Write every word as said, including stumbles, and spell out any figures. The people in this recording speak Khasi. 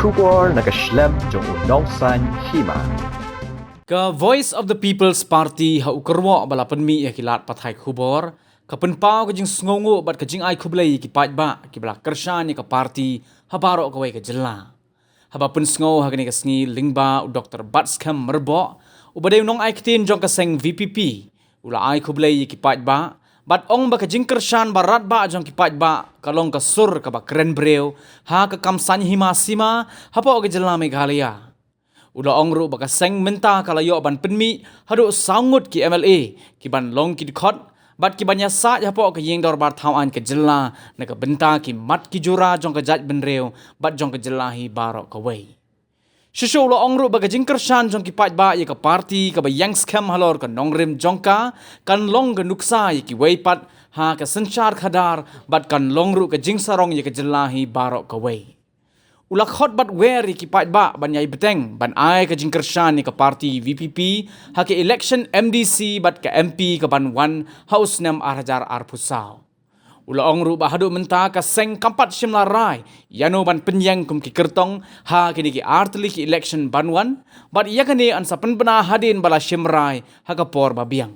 Khubor na ka shlem jong u Nongsaiñ Hima. Ka Voice of the People's Party ha u kyrwoh ba la pynmih ïa ki lad pathai khubor ka pynpaw ka jingsngewnguh bad ka jingai khublei ïa ki paidbah kiba la kyrshan ïa ka party ha baroh kawei ka jylla. Haba pynsngew ha kane ka sngi lyngba u Doktor Batskhem Myrboh, uba dei u nongaiktien jong ka seng VPP, u la ai khublei ïa ki paidbah bad ong ba ka jingkyrshan ba radbah jong ki paidbah ka long ka sur kaba kren briew ha ka kam saiñ hima sima hapoh ka jylla Meghalaya. U la ong ruh ba ka seng mynta ka la ïoh ban pynmih haduh saw ngut ki MLA kiban long ki dkhot bad kiban ïasaid hapoh ka ïing dorbar thaw aiñ ka jylla na ka bynta ki mat ki jura jong ka jaitbynriew bad jong ka jylla hi baroh kawei. Shuh shuh u la ong ruh ba ka jingkyrshan jong ki paidbah ïa ka party kaba ïeng skhem halor ka nongrim jong ka kan long ka nuksa ïa kiwei pat ha ka synshar khadar bad kan long ruh ka jingsarong ïa ka jylla hi baroh kawei. U la khot bad wer ïa ki paidbah ban ïai bteng ban ai ka jingkyrshan ïa ka party VPP ha ka election MDC bad ka MP kaban wan ha u snem ar hajar arphew saw. U la ong ruh ba haduh mynta ka seng kam pat shym la rai ïano ban pynïeng kum ki kyrtong ha kine ki artylli ki election ban wan, bad ïa kane yn sa pynbna hadien ba la shim rai ha ka por ba biang.